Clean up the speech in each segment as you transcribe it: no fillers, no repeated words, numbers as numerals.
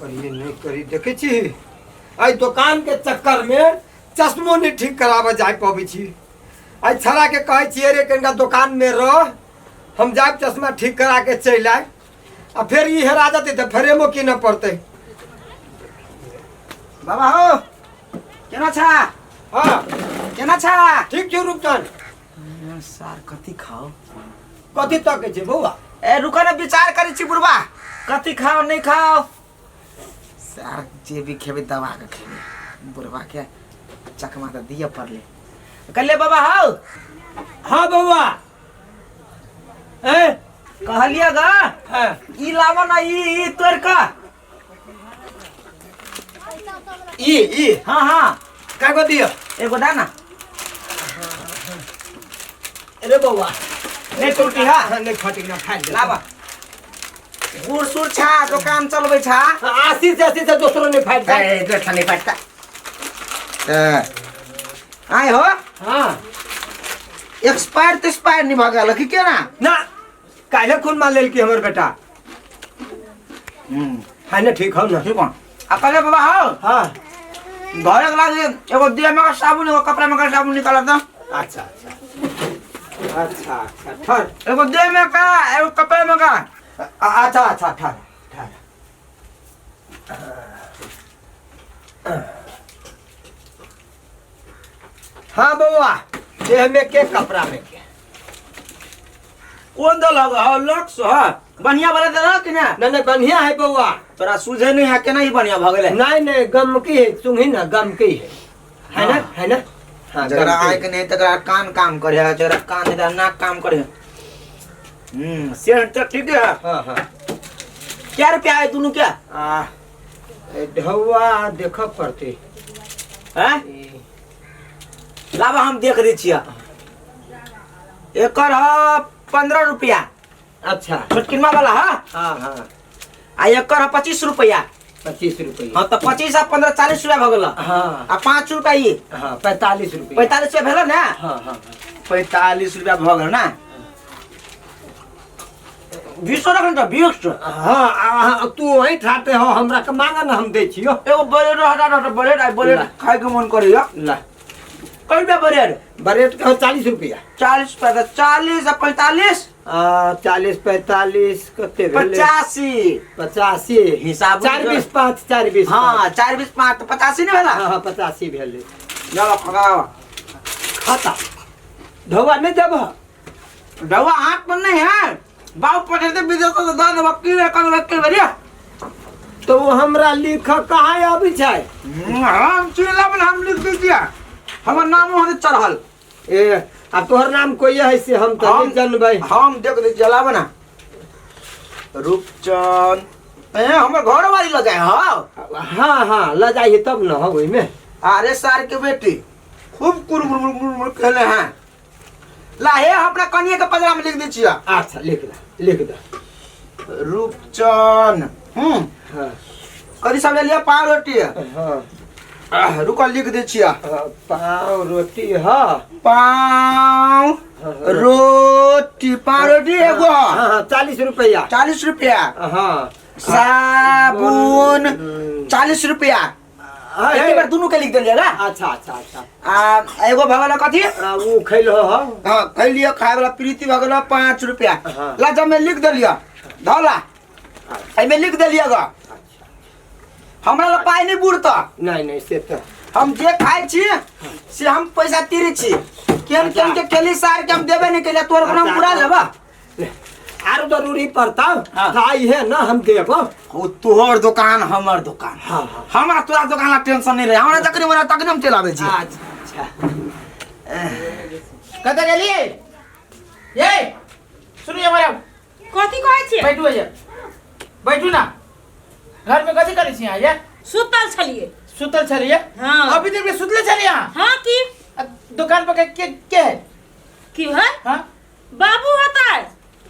करिए नहीं करी देखै छी एहि दोकानके चक्करमे चश्मो नहि ठीक कराबऽ जाय पबै छी। एहि छड़ाके कहै छियै रे कनिका दोकानमे रह, हम जायब चश्मा ठीक करा के चलि आयब, आ फेर ई हेरा जेतै तऽ फ्रेमो कीनऽ पड़तै। बाबा हो, केना छा? हाँ। केना छा? ठीक छै रूपचंद। सार कथी खाओ? कथी तकै छै बौआ? ए रुक न, विचार करै छी बुढ़बा, कथी खाओ नहीं खाओ। सार जे भी खेबै दबा के खेबै, बुढ़बा के चकमा तऽ दिअ पड़लै। कहलियै बाबा हौ। हाँ बौआ। ए कहलियै गा। हाँ। ई लाबो ना, ई तोड़ के। ई ई? हाँ हाँ। का गो दियो? एगो दा ना। अरे बौआ। नहीं टूटी हा? हाँ, नहीं फटी ना, फाट लाबा। बूढ़ सूढ़ छा, दुकान चलबै छा। आशीष आशीष से दोसरो नहीं फाट जाए। ए दोसर नहीं फाटता। ए, आय हो। हाँ। एक्सपायर तो एक्सपायर नहीं भऽ गेल कि केना? ना, काल्हे खून मार लेलकी हमर बेटा। है ना, ठीक हो ना? ठीक हो। आ कहले बाबा हो। हाँ। घरक लागि एगो देह में का साबुन, एगो कपड़ा में का साबुन निकाल त। अच्छा अच्छा अच्छा अच्छा, ठहर। एगो देह में का, एगो कपड़ा में का। अच्छा अच्छा, ठहर ठहर। हाँ बउआ, देह में के कपड़ा में के? कौन दल हो? लक्स हो, बढ़िया वाला दल कि ना? नहीं नहीं, बढ़िया है बउआ। तोरा सूझे नहीं है केना ही बढ़िया भऽ गेलै? नहीं नहीं, गम की है, सुंघी ना, गम की है, है ना? है ना? हाँ। जकरा गम की। आँखि नहीं तकरा कान काम करे है, जकरा कान नहीं तकरा नाक काम करे है। से तो ठीक है। हाँ हाँ। क्या रुपया है दोनों क्या? आ ढौआ देख पड़ते। हैं? लाबा, हम देख दै छियै। एकर है 15 रुपया। अच्छा। छोटकिनमा वाला है। हाँ हाँ। आ एकर है 25 रुपया। 25 रुपया। हाँ, तो 25 आ 15 40 रुपया भऽ गेल। हाँ। आ 5 रुपया ई। हाँ, 45 रुपया। 45 रुपया भेल ने? हाँ हाँ। 45 रुपया भऽ गेल ने? 20 रख ने, 20। हाँ हाँ, तू वही ठाते हो, हमरा के मांगा ना, हम दै छियो। एगो ब्रेड हटा रह, ब्रेड आ ब्रेड ला। खाय के मन करैया। ला। कै रुपया ब्रेड? ब्रेड के हो 40 रुपया। 40 रुपया, तऽ 40 आ 45। आ, 40 45 कते भेलै? 85। 85। हिसाब चारि बीस पाँच, चारि बीस। हाँ, चारि बीस पाँच, तऽ 85 नहि भेला? हाँ हाँ, 85 भेलै। चलो खगाओ। खाता ढौआ नहीं देबह? डवा हाथ पर नहीं है, बाबू पठेते विदेश से दऽ देबऽ की बेर कन की बेर। तो वो हमरा लिख कहाँ आबै छै? हम सुन लेब, हम लिख दै छियै, हमर नाम वहाँ चढ़ल। ए आ तोहर नाम कोई है से हम तऽ नहीं जानबै। हम देख दै छियै, लाबऽ ना। रूपचंद ए हमर घर वाली लऽ जाय हौ। हाँ हाँ, लऽ जाइए तब न हो ओहिमे। अरे सार के बेटी खूब कुरमुर मुरमुर खेले हैं। ला हे, हम अपना कनिए के पजरा में लिख दै छियै। अच्छा, लिख दे लिख दे। रूपचंद। हाँ। कथी सब ले लिया? पाव रोटी। हाँ। आह, रुको, लिख दै छियै। हाँ, पाव रोटी। हाँ। पाव रोटी, पाव रोटी एगो। हाँ हाँ, 40 रुपया। 40 रुपया। हाँ। साबुन 40 रुपया। हाँ, एक बार दुनू के लिख देलियै ना। अच्छा अच्छा अच्छा। आ एगो भऽ गेल कथी? आ, उ खैलो हो। हाँ, खैलियो, खाय वाला प्रीति भऽ गेल 5 रुपया। हाँ। ला जब मैं लिख देलियो, धौला एहिमे लिख देलियो ग। हमरा लग पाइ नहीं बुड़त। नहीं नहीं, से तो हम जे खाइ छी से हम पैसा तीरे छी। केन केन के केली सार के हम देबे नहीं केलिए, तोर को हम पूरा लेबा। आरो जरूरी पड़ता हाँ। तो आई है ना, हम देब। ओ तोहर दुकान हमर दुकान। हाँ हाँ। हमरा तोरा दुकान ला टेंशन नहीं रहे, हमरा जखनी मन तखनी हम चल आबै छी। अच्छा अच्छा। कतऽ गेलियै ये? सुनू हमारा। कथी कहै छियै? बैठू ये, बैठू ना। घर में कथी करै छी अहाँ ये? सुतल छलियै। सुतल छलियै? हाँ। अभी तक सुतले छलियै अहाँ? हाँ की। आ, दुकान पर के के, के है? की है? हाँ। बाबू होता है।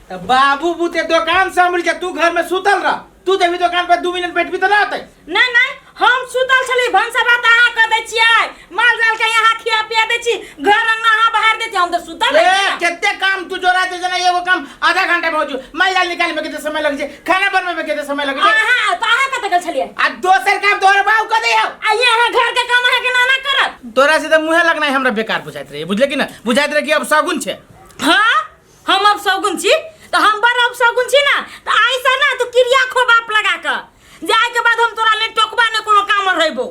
त बाबू बूते दुकान संभल के, तू घर में सुतल रह, तू जब दुकान पर 2 मिनट बैठबी त ना आते। नहीं नहीं, हम सुतल छली, भनसा भात अहाँ कर दै छियै, माल जाल के यहाँ खिया पिया दै छी, घर अंगना अहाँ बहार दै छी, हम तऽ सुतल ए रही ना। केते काम तू जोड़ा दे जना, एगो काम आधा घंटा में हो जो। माल जाल निकाले में केते समय लग जे, खाना बनवे में केते समय लग जे। अहाँ तऽ अहाँ कतऽ गेल छलियै। आ दोसर काम तोहर बाप कऽ दै हौ। आ ये अहाँ घर के काम अहाँ के नाना करत। तोरा से तऽ मुँहे लगनाइ हमरा बेकार बुझाइत रहे, बुझले कि ना? बुझाइत रहे कि अब सगुन छै। हाँ, हम अब सगुन छी तऽ हम बड़ अब सगुन छी ना, तऽ आइ से ना तू क्रिया खो बाप लगा कऽ जाय के बाद हम तोरा नहि टोकबा नहि कोनो काम रहबो।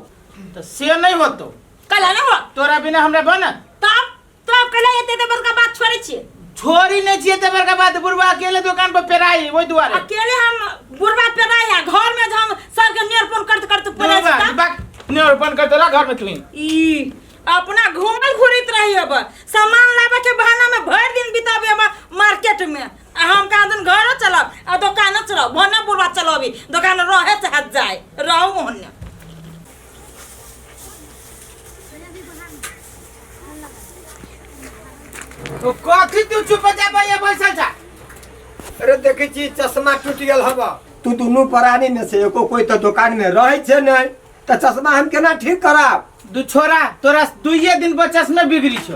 तऽ से नहि होतो। कल नहि हो। तोरा बिना हमरा बनत? तब तब कल एते एते बड़का बात छोड़ै छियै? छोड़ी नहि छियै एते बड़का बात, बुढ़बा अकेले दुकान पर पेराई ओहि दुआरे। अकेले हम बुढ़बा पेराई आ घर में हम सबके नेरपन करते करते पेराई छी तब? बाक नेरपन करते रह घर में तू। ई अपना घूमल घुरैत रही, अब सामान लाबे के बहाना में भरि दिन बिताबे अब मार्केट में, आ हम कहाँ दिन घरो चलब आ दोकानो चलब, भने बुढ़बा चलबी दोकान रहे चाहे जाए रहू ओहने। तो कथी तू चुप जा भैया बैसल छा? अरे देखै छी चश्मा टूटि गेल हवा। तू दुनू प्राणी में से एको कोई तो दुकान में रहै छै नहि, तऽ चश्मा हम केना ठीक कराब? दू छोरा तोरा दुइये दिन पर चश्मे बिगड़ी छो,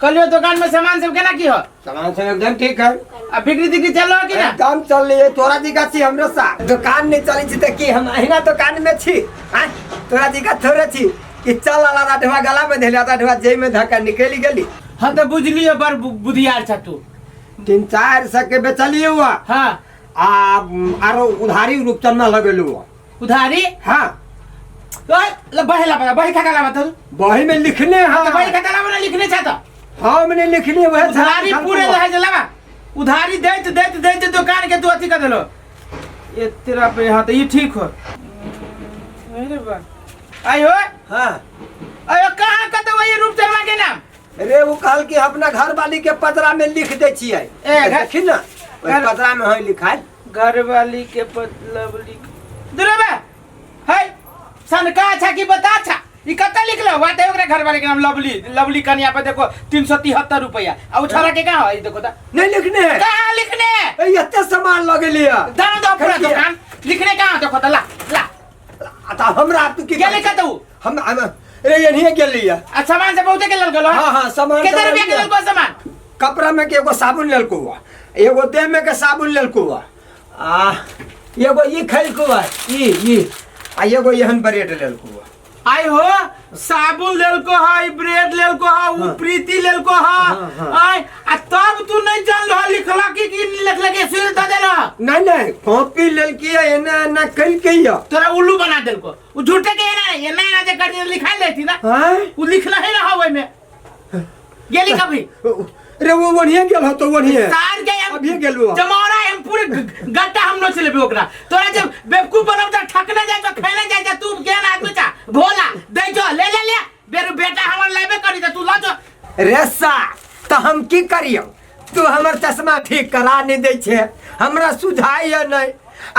कहलियो दुकान में सामान सब केना की हो? सामान सब एकदम ठीक है। आ बिक्री तिक्री चल रहा कि ना? एकदम चल रही है। तोरा दिक्कत छी हमरो साथ दुकान नहीं चली छी तऽ की हम अहिना दुकान में छी? आँय तोरा दिक्कत थोड़े छी कि चल आला ढेवा गला में धेला ढेवा जेब में धक्का निकलि गेली। हाँ तो बुझलियो बड़ बुधियार छा तू। 300-400 के बेचलिए हुआ। हाँ। आ आरो उधारी रूपचन में लगेलू हुआ। उधारी? हाँ। ओए, ल बही ला, बही खाता ला बता। बही में लिखने हाँ। तो बही खाता ला ना लिखने छा तो। हाँ मैंने लिखने वह उधारी पूरे रहे जे लगा। उधारी दैत दैत दैत दुकान के तू अथी कर देलो। ये तेरा पे हाँ तो ये ठीक हो। अरे बा। आई हो? हाँ। अयो कहाँ कत वही रूप शर्मा के नाम? रे वो कहल कि अपना घर वाली के पतरा में लिख दे छियै। ए, घर- देखी ना, ओहि घर- पतरा में है लिखायल। घर वाली के मतलब लिख दूरे बा। है सनका अच्छा की बता अच्छा ई कत लिखलो बात है ओकरा घर वाले के नाम लवली, लवली कन्या पे देखो 373 रुपया। आ उ छोरा के कहां है ई देखो त नहीं लिखने है। कहां लिखने है? ए, एते सामान लगेलिया। दाना दो पूरा खरीदिए। दुकान लिखने कहां देखो त ला ला। आ त हमरा तू की गेले करै? कतौ? हम रे एनहिए गेलिया। आ सामान से बहुते के लेल गेलो? हाँ, हाँ, सामान कितना सब रुपया के लेलिया। लेल सामान? कपड़ा में के एगो साबुन लेलको हुआ, एगो देह में के साबुन लेलको हुआ, आ एगो ई खैलको हुआ, ई ई आ एगो एहन ब्रेड लेलको हुआ। आई हो साबुन लेलको है, ब्रेड लेलको है, उ हाँ। प्रीति लेलको है। हाँ, हाँ। आय आ तब तू नहीं जान रहा लिखला की की लिखला के सुन the देला। नहीं नहीं कॉपी लेलकी है, एना एना कइलकै है। तोरा उल्लू बना देलको, उ झूठे के एना एना एना जे कर लिखा लेती ना। हाँ? उ लिखना ही रहा ओय में। गेली कभी? रे वो बढ़िया गेल हो तो बढ़िया। सार के हम अभी गेलु। जमौरा हम पूरे गट्टा हम नोच लेबे ओकरा। तोरा जब बेवकूफ बनब त ठकने जाय त खैले जाय त तू केहन आदमी छा? भोला दै जो ले ले ले बेरु बेटा हमर लेबे करी त तू ल जो। रे सा त हम की करियौ? तू हमर चश्मा ठीक करा नहीं दै छे, हमरा सुझाइ नहीं।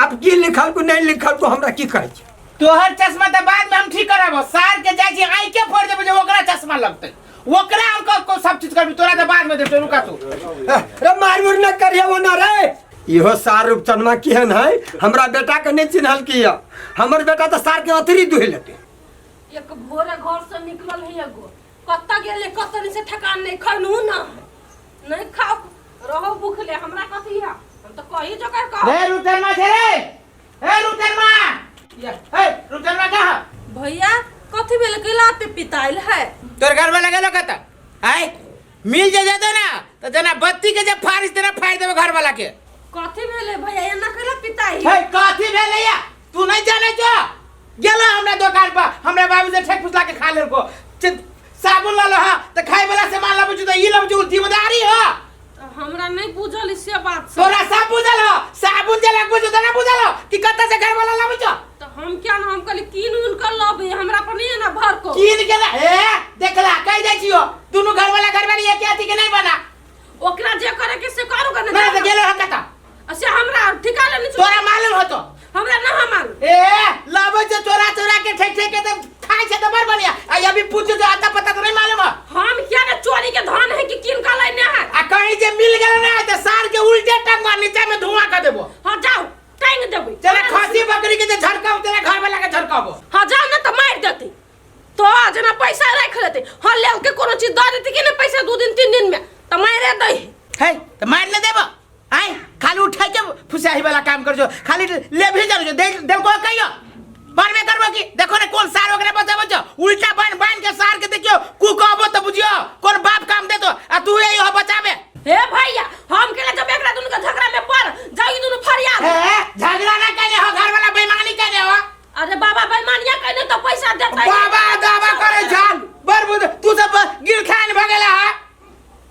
अब की लिखल को नहीं लिखल को हमरा की कहै छै? तोहर चश्मा त बाद में हम ठीक कराबो, सार के जाय छी आइ के फोड़ देबो जे ओकरा चश्मा लगतै, ओकरा हम को सब चीज करबी, तोरा त बाद में देबो, रुका तू। रे मार मुर न करियो वो ना रे। इहो सार रूपचनमा केहन है, हमरा बेटा के नहीं चिन्हल की है। हमर बेटा त सार के अथरी दुहि लेते। एक भोरे घर से निकलल है एगो, कत्ता गेले कत्ता नहीं से ठकान नहीं खनू ना नहीं खाओ रहो भूखले, हमरा कथी है हम तो कही जोकर कहो। रे रूपचनमा छे रे, ए रूपचनमा, या, ए रूपचनमा कहाँ? भैया कथी भेल गेला ते पिताइल है? तोर घर वाला गेलो कत? आय मिल जे जेतो ना त जना बत्ती के जे फारिस तेना फाड़ देबो घर वाला के। कथी भेले भैया एना कैला पिताई? हे कथी भेले या तू नहीं जाने जो गेलो हमरा दुकान पर, हमरा बाबू से ठेक फुसला के खा लेलको। साबुन ल लो त खाए वाला सामान लबु त ई लबु जिम्मेदारी हो। हमरा नहीं बुझल से बात से। तोरा सब बुझल हो, साबुन जे लगबु त ना बुझल हो कि कत से घर वाला लबु छ? त हम क्या ना हम कहली कीन उन कर लबे, हमरा पर नहीं है ना भर को कीन के ना। ए देखला कह दे छियो दुनु घर वाला घर वाली एक अथी के नहीं बना। ओकरा जे करे के से करू के ना ना त गेलो ह कत? से हमरा ठिकाना नहीं तोरा मालूम हो तो? हमरा ना मालूम। ए लबे जे चोरा चोरा के ठेक ठेक के त खाय छे त बड़ बढ़िया। आ अभी पूछ जो आता पता तो नहीं मालूम हो। हम क्या ना चोरी के धन है कि किन का लेने है? आ कहीं जे मिल गेल ना त सार के उल्टे टंगवा नीचा में धुआं कर देबो। हां जाओ टांग देबो। चले खसी बकरी के जे झड़काओ तेरा घर वाला के झड़काबो। हां जाओ ना त मार देती तो जना पैसा रख लेते। हां ले के कोनो चीज the देती कि ना पैसा 2 दिन 3 दिन में त मारे दई है त मार ले देबो। आय खाली उठा के फुसाही वाला काम कर जो, खाली ले भी जानो जो, दे दे को कहियो। बनबे करबो की देखो ने कोन सार ओकरा बचाबो छ उल्टा बन बन के सार के देखियो कु कहबो त बुझियो कोन बाप काम देतो आ तू यही हो बचाबे। हे भैया हम केला जब एकरा दुनु के झगड़ा में पड़ जाई दुनु फरियाद। ए झगड़ा ना कहले हो घर वाला बेईमानी कहले हो। अरे बाबा बेईमानिया कहले तो पैसा देता। बाबा दावा करे छल बर बुझ तू सब गिर खान भगेला हा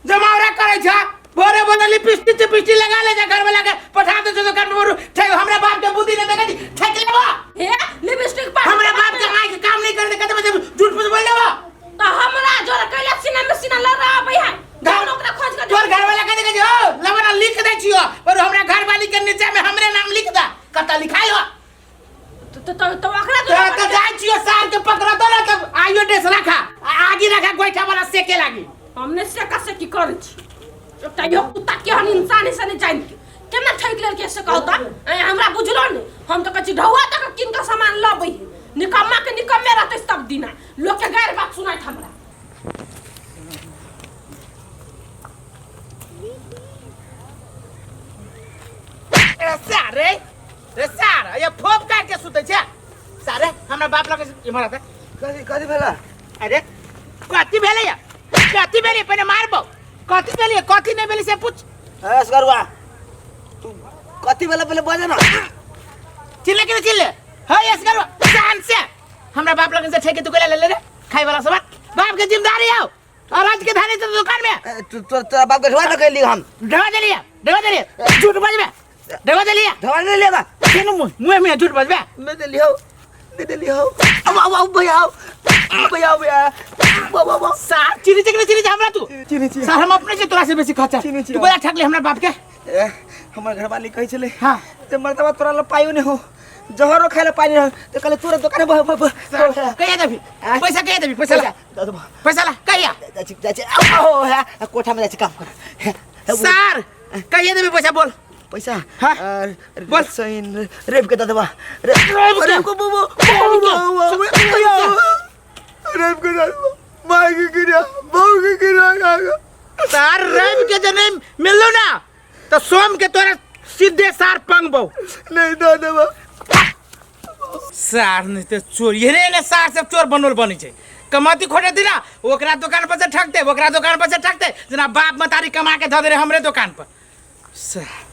जमावरा करे छ बोरे बोरे लिपस्टिक चिपस्टिक लगा ले जा घर वाला के पठा दे दुकान पर ठेक हमरा बाप के बुद्धि नहीं देखै ठेक लेबा। हे लिपस्टिक पा हमरा बाप के आँख के काम नहीं कर दे कते बजे झूठ फूस बोल देबा। तो हमरा जोर कैला सीना में सीना लड़ रहा भैया गाउन ओकरा खोज के तोर घर वाला कहे जे हो लवना लिख दे छियो पर हमरा घर वाली के नीचे में हमरे नाम लिख दा कत लिखाई हो तो तो तो ओकरा तो तो जाय छियो सार के पकड़ दो ना तब आइयो ड्रेस रखा आगी रखा गोइठा वाला सेके लागी। हमने से का से की करै छी एकटा यो कुत्ता केहन इंसान से नहीं जान के केना ठकि लेलकै से कहता ऐ हमरा बुझलो ने हम तो कहै छी ढौआ तक किन के सामान लबै निकम्मा के निकम्मे रहतै सब दिना लोक के गारि बात सुनाइत हमरा। ए सारे रे सार ये फोप काट के सुतै छै सारे हमरा बाप लगे इमहर आते। कथी कथी भेला? अरे कथी भेलै या कथी भेलै पहिने मारबौ कथी भेलै कथी नहि भेलै से पूछ। ए असगरुआ तू कथी भेला पहिले बजे ना। चिल्ले के चिल्ले है असगरुआ जान से हमरा बाप लगे से ठेके तू कोला ले ले रे खाइ वाला सामान बाप के जिम्मेदारी हो और आज के धाने से दुकान में तू तोरा बाप के ढोआ न कैली हम ढवा देलिया ढवा देलिया झूठ बजबे ढवा देलिया ढोआ नहीं लेगा केनु मुंह मुंह में झूठ बजबे नहीं देली हो नहीं देली हो अब अब अब भैया भैया भैया बाबा बाबा सार चिनी चिकने चिनी हमरा तू चिनी छी सार हम अपने से तोरा से बेसी खर्चा चिनी छी। तू बड़ा ठकले हमरा बाप के। ए, हमर घरवाली कहै छलै हां जे मर्दबा तोरा ल पाइयो नहीं हो जहरो खाइ ल पाइ नहीं हो तो कहले तोरा दुकान कहिया देबी पैसा कहिया देबी पैसा ला पैसा ला कहिया जाइ छी जाइ छी आओ हे कोठा में जाइ छी काम कर। सार कहिया देबी पैसा बोल पैसा हाँ? बोल सही रेप के दे देबा रेप के? रेप को बोबो रेप के दे देबा माय के गिरा बहू के गिरा काका सार रेप के जे नहीं मिललो ना तो सोम के तोरा सीधे सार पंगबो नहीं दे देबा। सार नहीं तो चोर ये ने सार सब चोर बनल बनै छै कमाती खोटे दिना ओकरा दुकान पर से ठकते ओकरा दुकान पर से ठकते जेना बाप मतारी कमा के धऽ दे रहे हमरे दुकान पर। सार